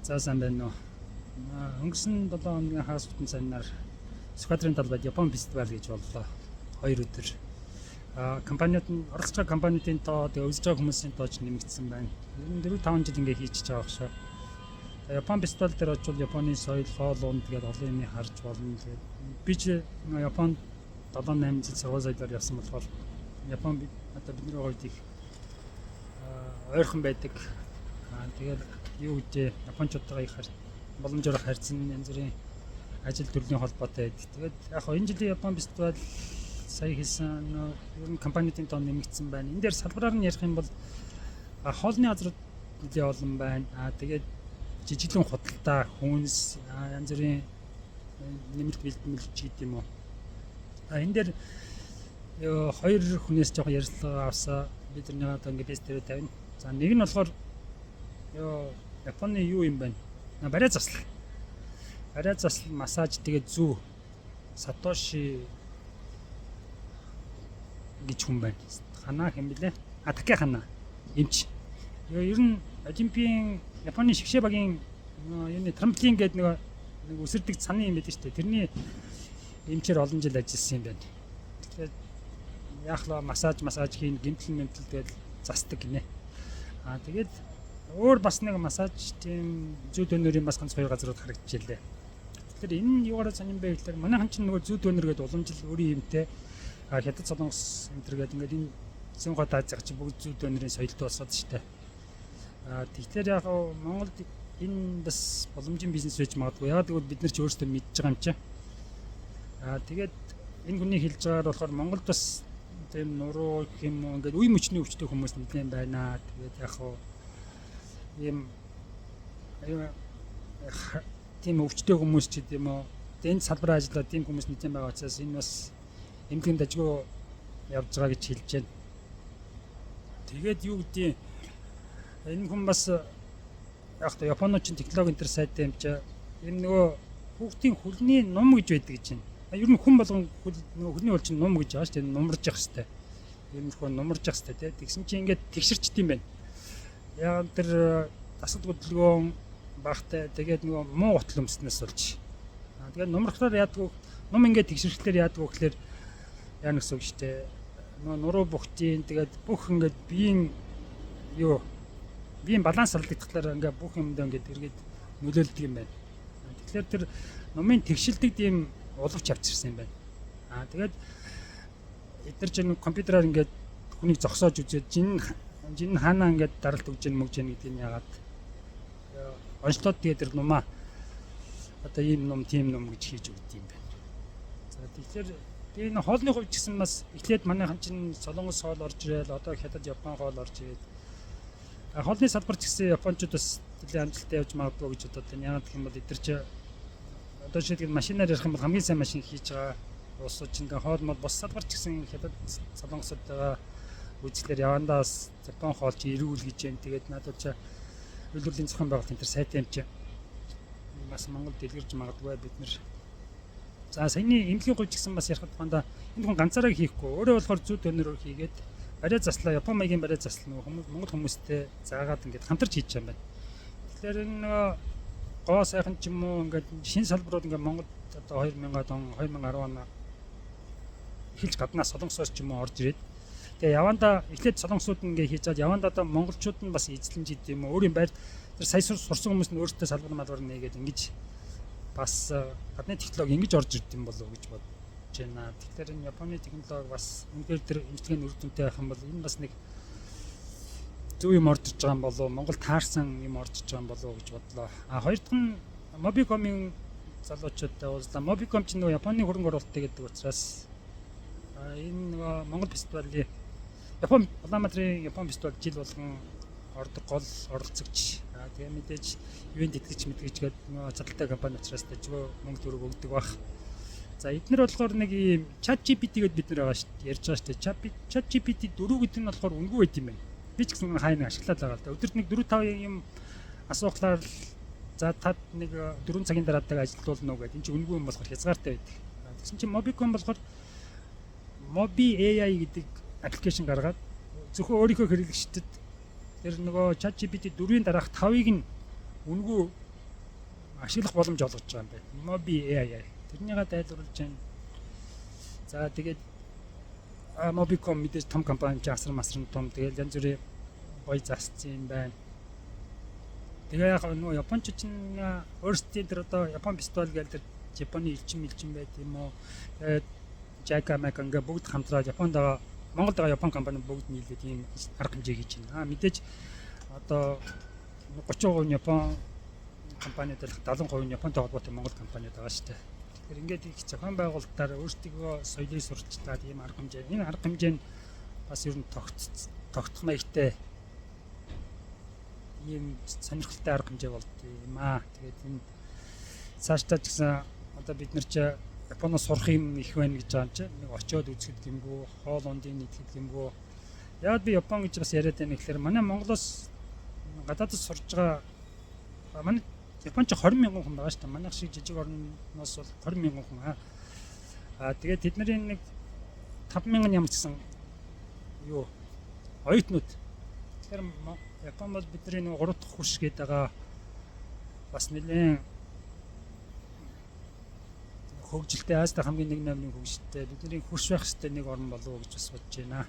За, сайн байна уу? Өнгөрсөн 7 хоногийн хагас бүтэн сайнаар Сүхбаатарын талбайд Япон фестивал гэж боллоо. 2 өдөр. Компаниуд нь, оролцож байгаа компаниудын тоо, тэгээ үзэж байгаа хүмүүсийн тоо ч нэмэгдсэн байна. Ер нь 4 5 жил ингээ хийчихэж байгаа шүү. Япон фестивал дээр очивол Японы соёл, хоол унд тэгээд олон юмыг харж болно. Тэгээд би ч Японд 7 8 жил сургууль соёлоор явсан болохоор Япон одоо бидний хувьд их ойрхон байдаг. Тэгээд юу гэж японочдтойгоо их боломжоор харьцсан, янз бүрийн ажил төрлийн холбоотой байдаг. Тэгээд яг хоо энэ жилийн Япон фестивал сая хэлсэн ер нь компаниудын тоо нэмэгдсэн байна. Энэ дээр салбараар нь ярих юм бол хоолны газрууд нэлээд олон байна. Тэгээд жижиглэн худалдаа, хүнс, янз бүрийн нэмэлт бэлтгэл ч гэдэг юм уу. Энэ дээр хоёр хүнээс жоохон ярилцлага авсан. Би тэрнийг одоо ингээд бэс дээр тавина. За, нэг нь болохоор ёо Японы юу юм бэ? Бариа заслал. Бариа заслал, массаж, тэгээд зүү. Сатоши гэж хүн байна. Хана хэм блэ? Таке хана. Эмч. Ер нь Олимпийн Японы шигшээ багийн юуны трамплин гэдэг нөгөө нэг өсөрдөг цаны юм байдаг шүү дээ. Тэрний эмчээр олон жил ажилласан юм байна. Тэгэхээр яах л массаж хийн, гэмтэл мэмтэл тэгэл засдаг гинэ. Тэгээд өөр бас нэг массаж, тийм зүү дөнөрийн бас ганц хоёр газрууд харагдчихлээ. Тэгэхээр энэ нь юугаараа сонирн бэ гэхээр манайхан ч нөгөө зүү дөнөр гэдэг уламжил өөрийн юмтай, хятад, солонгос энэ төр гэдэг ингээд энэ зүүн хот Азийн чи бүгд зүү дөнөрийн соёлтой болсод шүү дээ. Тэгэхээр яг Монголд энэ бас боломжийн бизнес байж магадгүй. Яг гэвэл бид нар ч өөрсдөө мэдж байгаа юм чи. Тэгээд энэ хүний хэлж байгаагаар болохоор Монголд бас тийм нуруу гэх юм уу, ингээд үе мөчний өвчтэй хүмүүс нэлээд байна. Тэгээд яг хуу ийм тийм өвчтэй хүмүүс ч гэдэм үү. Энэ салбараа ажиллаад тийм хүмүүс нэлээд байгаа учраас энэ бас эмнэлгийн дажгүй явж байгаа гэж хэлж байна. Тэгээд юу гэдгийг энэ хүн бас яг та Японууд чинь технологи энэ төр сайтай юм чи энэ нөгөө хүүхдийн хөлний нум гэж байдаг гэж байна. Ер нь хүн болгон хөл, нөгөө хөлний хөл чинь нум гэж байгаа шүү дээ. Нумарж явах хэрэгтэй. Иймэрхүү нумарж явах хэрэгтэй, тий. Тэгсэн чинь ингээд тэгшэрчт юм байна. Яг тэр дасгал хөдөлгөөн багтай, тэгээд нөгөө муу гутал өмснөөс болж. Тэгээд нумрахлаар яадаг, нум ингээд тэгшэрхлээр яадаг гэхлээр яа нэгсэн үг шүү дээ. Нөгөө нуруу бугтын, тэгээд бүх ингээд биеийн юу, биеийн баланс алдагдахлаар ингээд бүх юмдаа ингээд эргээд нөлөөлдөг юм байна. Тэгэхээр тэр нумын тэгшилдэг тийм улавч авчирсан юм байна. Тэгээд эдгээр чинь компьютераар ингээд хүнийг зогсоож үзээд жин жин хаанаа ингээд даралт өгж гин мөгж гин гэдгийг яагаад онцлоод тэгээд тэр нумаа одоо ийм нум, тийм нум гэж хийж өгд юм байна. За, тэгэхээр би энэ хоолны хувьд ч гэсэн бас эхлээд манайхан чинь солонгос хоол орж ирээл, одоо хятад, Япон хоол орж ирээд хоолны салбар ч гэсэн японочууд бас нэлээд амжилттай явж магадгүй гэж бодоод байна. Яагаад гэх юм бол эдгээр чи одоо жишээлбэл машинаар ярих юм бол хамгийн сайн машин хийж байгаа улсууд чинь хоол мод бус салбар ч гэсэн хятад, солонгосод байгаа үзэхлээр явандаас Япон хоол чи эрүүл гэж юм. Тэгээд надад чи үйлдвэрлэлийн зохион байгуулалт энэ төр сайтай юм чи бас Монголд дэлгэрж магадгүй бид нэр. За, саяны эмнэлгийн хувьд гэсэн бас ярихад тухайдаа энэ хүн ганцаараа хийхгүй, өөрөө болохоор зүү дөнөрөөр хийгээд бариа заслаа, Япон маягийн бариа засал нөгөө хүмүүс, Монгол хүмүүстэй заагаад ингээд хамтарч хийж байгаа юм байна. Тэгэхээр энэ нөгөө гоо сайхан ч юм уу, ингээд шинэ салбарууд ингээд Монголд одоо 2000-ад он, 2010 он эхэлж гаднаас солонгосоос ч юм уу орж ирээд, тэгээ яванда эхлээд солонгосууд нь ингээд хийж чад яванда одоо монголчууд нь бас эзлэмж идэм юм уу, өөрийн байр тэр сая сурсан хүмүүс нь өөрсдөө салбар малбар нээгээд ингэж бас гадны технологи ингэж орж ирд юм болов уу гэж бодож байна. Тэгэхээр энэ Японы технологи бас үнэхээр тэр эмчилгээний үр дүнтэй байх юм бол энэ бас нэг зөв юм орж ирж байгаа юм болов уу, Монгол таарсан юм орж ирж байгаа юм болов уу гэж бодлоо. Хоёр дахь нь Mobicom-ын залуучуудтай уулзлаа. Mobicom ч нөгөө Японы хөрөнгө оруулалттай гэдэг учраас энэ нөгөө Монгол фестивалийн, Япон Улаанбаатарын Япон фестивал жил болгон ордог гол оролцогч. Тэгээ мэдээж ивент тэтгэж мэдгэж гэдэг нөгөө чадaltaй компани учраас дажгүй мөнгө төгрөг өгдөг бах. За, эднэр болохоор нэг ийм Chat GPT гэдээ бид нар байгаа шүү дээ. Ярьж байгаа шүү дээ. Chat GPT 4 гэдэг нь болохоор үнэгүй байт юм байна. Би ч гэсэн хайна ашиглаад байгаа л да. Өдөрт нэг 4 5 юм асуухлаар л за тад нэг 4 цагийн дараа ажилтуулна уу гэдэг. Энэ чинь үнэгүй юм болохоор хязгаартай байдаг. Тэгсэн чинь Mobicom болохоор Mobi AI гэдэг application гаргаад зөвхөн өөрийнхөө хэрэглэгчдэд тэр нөгөө ChatGPT 4-ийн дараах 5-ыг нь үнэгүй Ашиглах боломж олгож байгаа юм байна. Mobi AI. Тэрнийгээ тайлбарлаж байна. За, тэгээд Mobicom мэдээж том компани чи, асар масран том. Тэгээд янз бүрийн гоё засцсан юм байна. Тэгээ яг нөгөө японч чинь өөрсдийн тэр одоо Япон пистол гэдэг тэр Японы элчин мэлчин байт юм уу. Тэгээд JICA Mac ингээ бүгд хамтраад Японд байгаа, Монголд байгаа Япон компани бүгд нийлээд ийм арга хэмжээ хийж байна. Мэдээж одоо 30% нь Япон компаниуд, 70% нь Японтой холбоотой Монгол компаниуд байгаа шүү дээ. Тэгэхээр ингээд их зохион байгуулалтаар өөрсдийгөө соёлыг сурталчлаад ийм арга хэмжээ. Энэ арга хэмжээ нь бас ер нь тогтох маягтай ийм сонирхолтой арга хэмжээ болд юм аа. Тэгээд энэ цаашдаа ч гэсэн одоо бид нар чи Японоос сурах юм их байна гэж байгаа юм чи. Нэг очиод үзэхэд гэмгүй, хоол ундыг нийтгэхэд гэмгүй. Яг би Япон гэж бас яриад байна гэхээр манай Монголоос гадаадд сурж байгаа, манай Япон ч 20 мянган хүн байгаа шүү дээ. Манайх шиг жижиг орноос бол 20 мянган хүн. Аа, тэгээд тэдний нэг 5 мянган ямар ч гэсэн юу оюутнууд. Тэгэхээр Япон бол бидний нэг 3 дахь хөрш гэдэг байгаа, бас нэлээд хөгжилтэй, Азид хамгийн нэг номерын хөгжилтэй, бидний хөрш байх хэрэгтэй нэг орн болов уу гэж бас бодож байна.